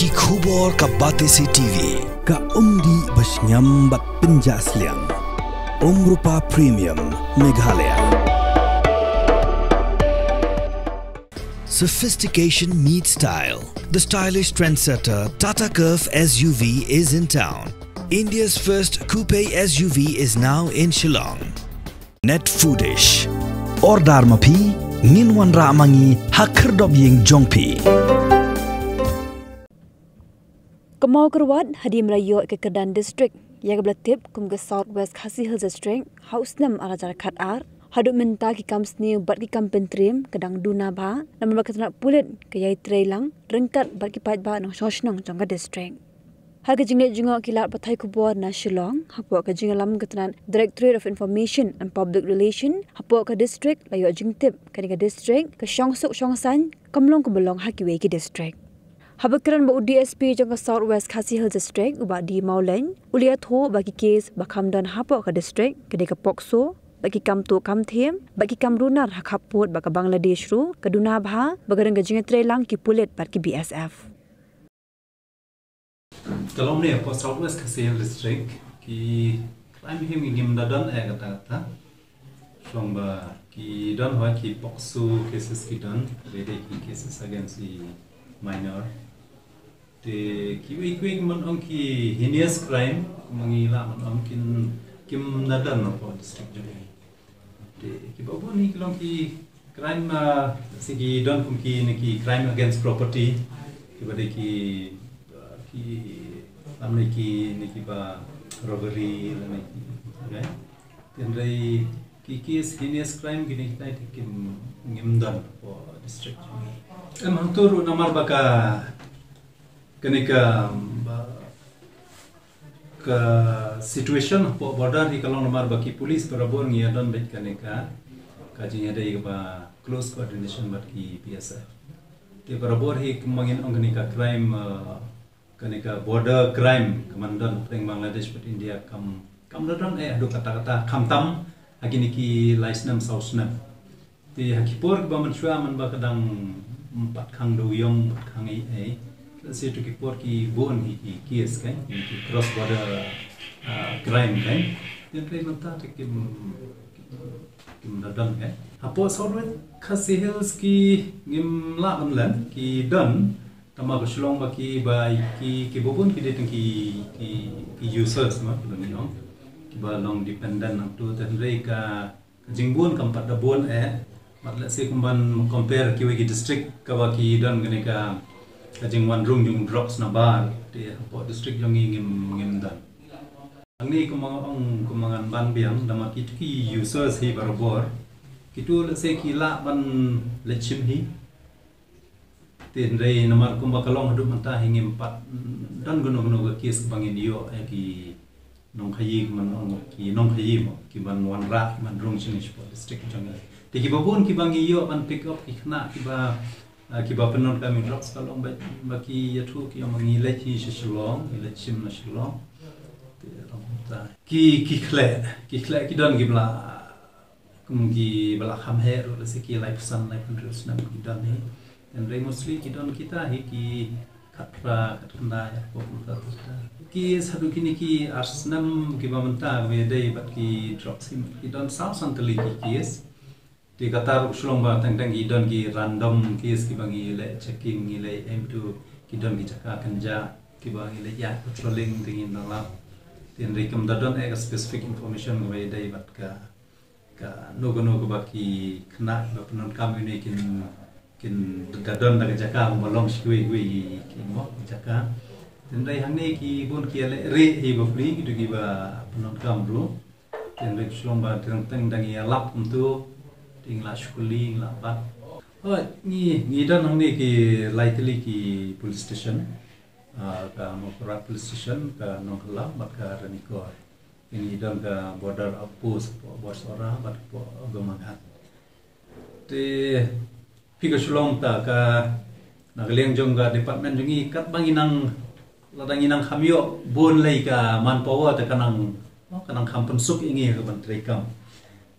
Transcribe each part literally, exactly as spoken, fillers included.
Ki khubor ka Batesi T V. Ka umdih ba shngiam bad pynjah sliang. Umrupa Premium, Meghalaya. Sophistication meets style. The stylish trendsetter Tata Curvv S U V is in town. India's first coupe S U V is now in Shillong. Net Foodish. Order ma phi, ngin wanrah ma ngi ha khyrdop ïing jong phi. Ka Mawkyrwat hadien ba la ïoh ka kyrdan district ïa kaba la tip kum ka South West Khasi Hills District ha u snem ar hajar khatar, haduh mynta ki kam sniew bad ki kam pyntriem ka dang duna bha, namar ba ka tnat pulit ka ïai trei lang ryngkat bad ki paidbah nongshong shnong jong ka district. Ha ka jingleit jngoh ki lad pathai khubor na Shillong hapoh ka jingïalam ka tnat Directorate of Information and Public Relation hapoh ka district, la ïoh jingtip kane ka district ka shong suk shong saiñ, kam long kumba long ha kiwei ki district. Haba kren bad u D S P jong ka South West Khasi Hills District, u Bah D Mawleng, u la ïathuh ba ki kes ba kham don hapoh ka district ka dei ka POCSO, bad ki kam tuh kam thiem, bad ki kam runar ha khappud bad ka Bangladesh ruh ka duna bha, ba ka don ka jingïatrei lang ki pulit bad ki B S F. Ka long ne hapoh South West Khasi Hills District, ki crime hi ngim da don eh kata kata. Shuh ba ki don, hooid ki POCSO cases ki don, ki dei ki cases against the minor. Te kiwei kiwei ki man ong ki heinous crime, ma ngi lah man ong kin, kim da don hapoh district jong ngi. Te kiba bun hi ki long ki crime, ah, lehse ki don kum kine ki crime against property, kiba dei ki, ah, ki, lane kine kiba robbery, lane ki, okay. Te hynrei ki case heinous crime kine kita te kim, ngim don hapoh district. Em, hangto ruh namar ba ka, kane ka, ba, ka situation hapoh border hi ka long namar ba ki police barabor ngi ïa don beit kane ka, ka jingïadei kaba close coordination bad ki B S F. Te barabor hi kumba ngin ong kane ka crime, uh, kane ka border crime ka man don pdeng Bangladesh bad India kam, kam da don eh haduh katta katta, khamtam ha kine ki lai snem saw snem. Te ha ki por kiba mynshuwa man ba ka dang, mm, pat khang dewïong, pat khang ei ei, lehse to ki por ki bun hi ki case kan, ki cross border, ah, crime kan. Te hynrei mynta te kim, kim da don kan. Hapoh South West Khasi Hills ki ngim lah ban len, ki don, tangba ka shu long ba kiba, ki, kiba bun ki dei tang ki, ki, ki users ma, kiba ngi ong, kiba long dependent nangto, te hynrei ka ka jingbun kam pat da bun eh. Bad lehse kumban compare kiwei ki district kaba ki don kane ka, ka jingwan rung jong drugs nabar, te hapoh district jong ngi ngim, ngim don. Hangne kumba nga ong, kumba ngan ban biang, da ma kito ki users hi barabor, kito lehse ki lah ban leit shim hi. Te hynrei namar kumba ka long haduh mynta hi ngim pat, mm, don kano kano ka case kaba ngin ïoh ïa ki nongkhaïi, ki man ong ki nongkhaïi mo, ki ban wanrah, ki ban rung shane shapoh district jong ngi. Te kiba bun kiba ngi ïoh ban pick up ki khynnah kiba, ah, kiba pyndonkam ïa drugs ka long ba, ba ki ïathuh ki ong ba ngi leit hi sha Shillong, ngi leit shim na Shillong. Te long ta ki, ki khleh, ki khleh ki don kiba la Kum kiba la kham heh ruh, lehse ki laiphew san, laiphew hynriew snem ki don hi. Hynrei mostly ki don kita hi ki khatphra, khatkhyndai, arphew, khatphra. Ki sa haduh kine ki ar snem kiba mynta, kiba ïadei bad ki drugs hi, ki don saw san tylli ki case. Te kata ruh shu long ba teng teng ki don ki random case kiba ngi leh checking, ngi leh aim to, ki don ki jaka kynjah kiba ngi leh ïaid patrolling, te ngin nang lap. Te hynrei kam da don eh ka specific information kaba ïadei bad ka kano kano kaba ki khynnah kiba pyndonkam ïa une kin, kin da don da ka jaka kumba long sha kiwei kiwei ki mo jaka. Te hynrei hangne ki bun ki ïaleh rieh hi bapli, kito kiba pyndonkam ruh. Te hynrei shu long ba teng teng da ngi ïalap kumto, te ngi la shu kylli, ngi la bat. Hooid, ngi, ngi don hangne ki lai tylli ki police station. Ah, ka Mawkyrwat Police Station, ka Nongkylla bad ka Ranikor. Ngi don ka border outpost hapoh Borsohra bad hapoh Gomaghat. Te phi, ka shu long ta ka, na ka liang jong ka department jong ngi, katba ngi nang, lada ngi nang kham ïoh bun lei ka manpower te ka nang, ka nang kham pynsuk ïa ngi ka ban trei kam.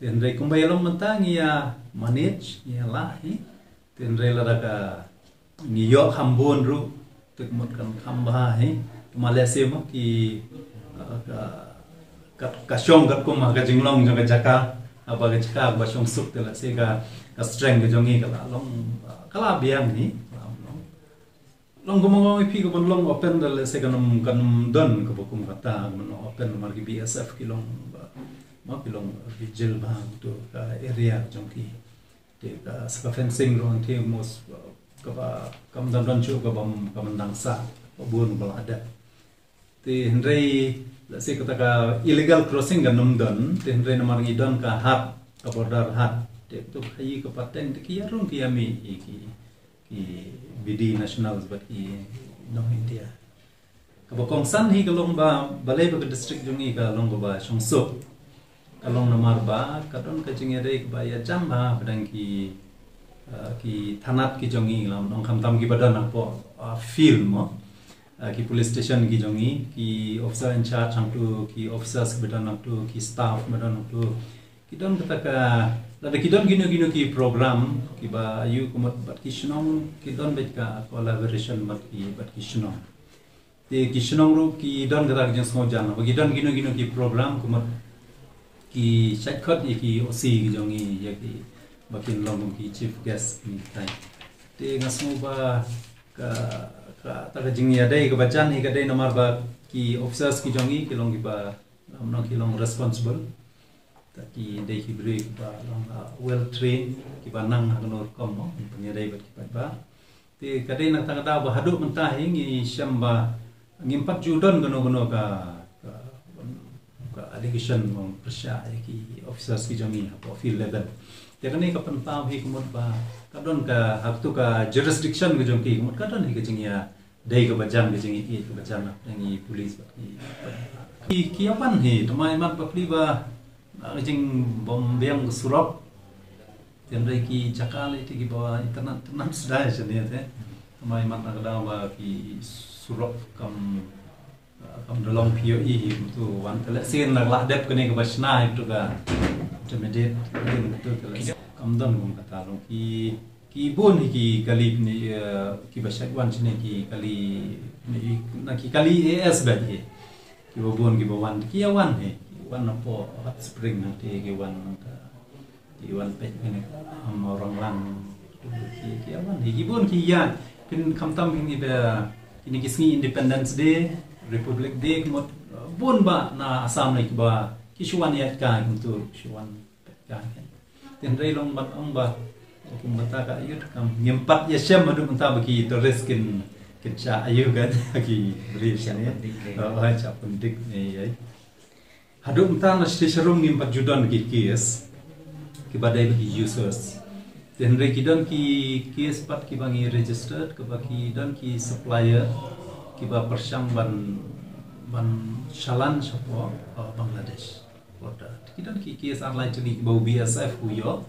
Te hynrei kumba ïa long mynta ngi ïa manage, ngi ïa lah hi. Te hynrei lada ka ngi ïoh kham bun ruh, Te ka mut kan kham bha hi. Te ma lehse mo ki, uh, ka, ka, ka shong katkum ha ka jinglong jong ka jaka. Haba ka jaka ba shong suk te lehse ka, ka strength ka jong ngi ka la long, uh, ka la biang hi. Long kumba nga ong ïa phi, kaban long open da lehse kan ym, kan ym don kaba kum kata, kaban long open namar ki B S F ki long ba, ma ki long vigil bha to ka area jong ki. Te ka, sa ka fencing ruh te mos, kaba kam don don shuh kaba, kaban dang sah, ba bun ba la dep. Te hynrei lehse kata ka illegal crossing kan ym don, te hynrei namar ngi don ka hat, ka border hat. Te to ka ïa ka pateng te ki ïa rung ki ïa mih ïa ki, ki B D nationals bad ki nong India. Kaba kongsan hi ka long ba, balei ba ka district jong ngi ka long kaba shong suk. Ka long namar ba ka don ka jingïadei kaba ïa jam bha, ba dang ki, uh, ki thanat ki jong ngi, lam nong khamtam kiba don hapoh, uh, field mo. Uh, ki police station ki jong ngi, ki officer in charge hangtu, ki officers kiba don hangtu, ki staff kiba don hangtu. Ki don kata ka, lada ki don kino kino ki program kiba ïoh kumut bad ki shnong, ki don bad ka collaboration bad ki, bad ki shnong. Te ki shnong ruh ki don kata ka jingsngewjan, ba ki don kino kino ki program kumut ki shait khot ïa ki O C ki jong ngi, ïa ki ba kin long kum ki chief guest ni tai. Te nga sngew ba ka, kata ka jingïadei kaba jan hi ka dei namar ba ki officers ki jong ngi ki long kiba, um, nong ki long responsible. Ta ki dei ki briew kiba long, uh, well trained, kiba nang ha kano rukom mo, pynïadei bad ki paidbah. Te ka dei na kata ka daw ba haduh mynta hi ngi shem ba ngim pat ju don kano kano ka, ka, ka allegation ba pyrshah ïa ki officers ki jong ngi hapoh field level. Te kane ka pynpaw hi kumut ba ka don ka, ha katu ka jurisdiction ka jong ki kumut ka don hi ka jingïa dei kaba jan, ka jingïeit kaba jan na pdeng i police bad ki, ki, ki ïa wan hi. Tang ma imat ba pli ba, ah, ka jingbym biang ka surok. Te hynrei ki jaka lei te kiba itynnat tynnat sdang shane te. Tang ma imat na ka daw ba ki surok kam, ah, kam da long phi ïohi hi kumtu wan te lehse na ka lah dep kane kaba shna hi kumtu ka intermediate, kumtu te lehse kam don kum kata long ki Ki bun hi ki kali ne, eh, kiba shait wan shane ki kali ne, na ki kali A S bad hi. Kiba bun kiba wan, ki ïa wan hi. Ki wan napoh Hot Spring nangte ki wan nangta. Ki wan peit kine, um, Ranglang. Ki, ki ïa wan hi. Ki bun ki ïa. Phin khamtam kine ba, kine ki sngi Independence Day, Republic Day, kumut, eh, bun ba na Assam ne kiba, ki shu wan ïa ka, kumtu, shu wan. Ka, kan. Te hynrei long ban ong ba, kumta ka youth kam, ngim pat ïa shem haduh mynta ba ki tourist kin, kin shah ïa u kan, ki briew shane. Shah pyndik, eh. Oh, shah pyndik ne, eh. Haduh mynta na state sharum ngim pat ju don ki case kiba dei ba ki users. Te hynrei ki don ki case pat kiba ngi registered, kiba ki don ki supplier kiba pyrshang ban, ban shalan shapoh, uh, Bangladesh. Border. Te ki don ki case ar lai tylli kiba u B S F u ïoh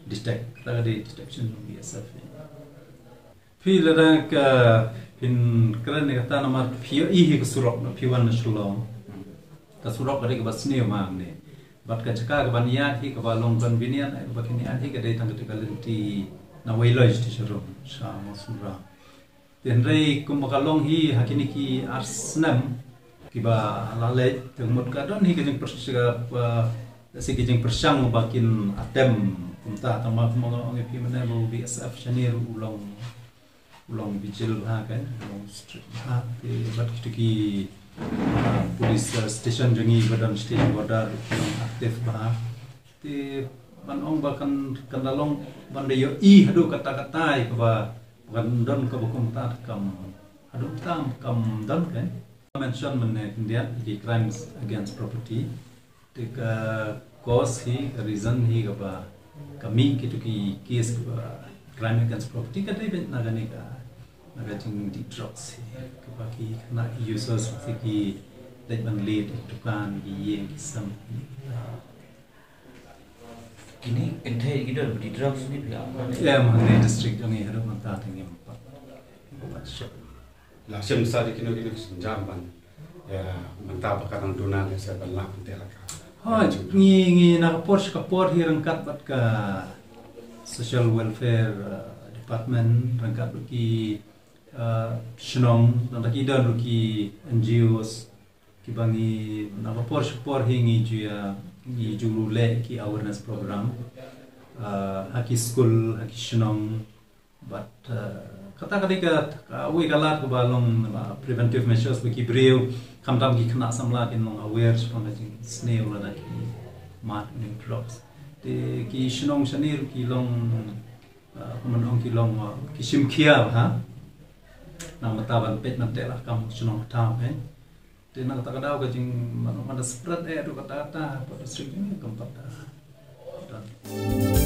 detect. Kata ka dei detection jong u B S F. Phi lada ka phin kren ïa kata namar phi ïohi hi ka surok na phi wan na Shillong. Ka surok ka dei kaba sniew ma ne. Bad ka jaka kaban ïaid hi kaba long convenient, kaba kin ïaid hi ka dei tang kata ka lynti na Weiloi sha Taroom, sha Mawsynram. Te hynrei kumba ka long hi ha kine ki ar snem kiba la leit, te mut ka don hi ka jingpyrshang, ka, ka, si ka jingpyrshang ba kin atem kumta, tang ma kumba nga ong ïa phi mynne ba u B S F shane ruh u long, u long vigil bha kan, u long strict bha, te bad kito ki, ah, police, ah, station jong ngi ba don station border u long active bha. Te ban ong ba kan, kan da long ban da ïohi haduh katta katta ïa kaba kan don kaba kumta kam haduh tam kam don kan. Mention mynne khyndiat ïa ki crimes against property. Te ka cause hi, ka reason hi kaba ka mih kito ki case kaba crime against property ka dei beit na kane ka, na ka jingdih drugs hi. Kaba ki khynnah users ki leit ban leit dukan, ki ïing, ki sem. Kine kynthei ki don bad ki drugs ni phi ap ban. Em, hangne district jong ngi haduh mynta te ngim pat, ngim pat shem. La shem sa de kino kino ki sienjam ban. Ïa, mynta ba ka dang duna ne sa ban lah mynta la ka. Hooid, ngi, ngi na ka por sha ka por hi ryngkat bad ka Social Welfare, uh, Department ryngkat bad ki uh, shnong, nangta ki don ruh ki N G Os kiba ngi na ba por sha por hi ngi ju ïa ngi ju leh ki awareness program uh, ha ki school, ha ki shnong. But uh, kata ka dei ka, ka wei ka lad kaba long ba preventive measures ba ki briew, khamtam ki khynnah samla kin long aware shaphang ka jingsniew lada ki mad ïa ki drugs. Te ki shnong shane ruh ki long uh, kumno ong, ki long uh, ki shim khia ha. Namar kata ban peit ban teh la kam shnong tam, eh. Te na kata ka daw ka jing man man da spread eh ruh kata kata, pat district jing kam pat da. Done.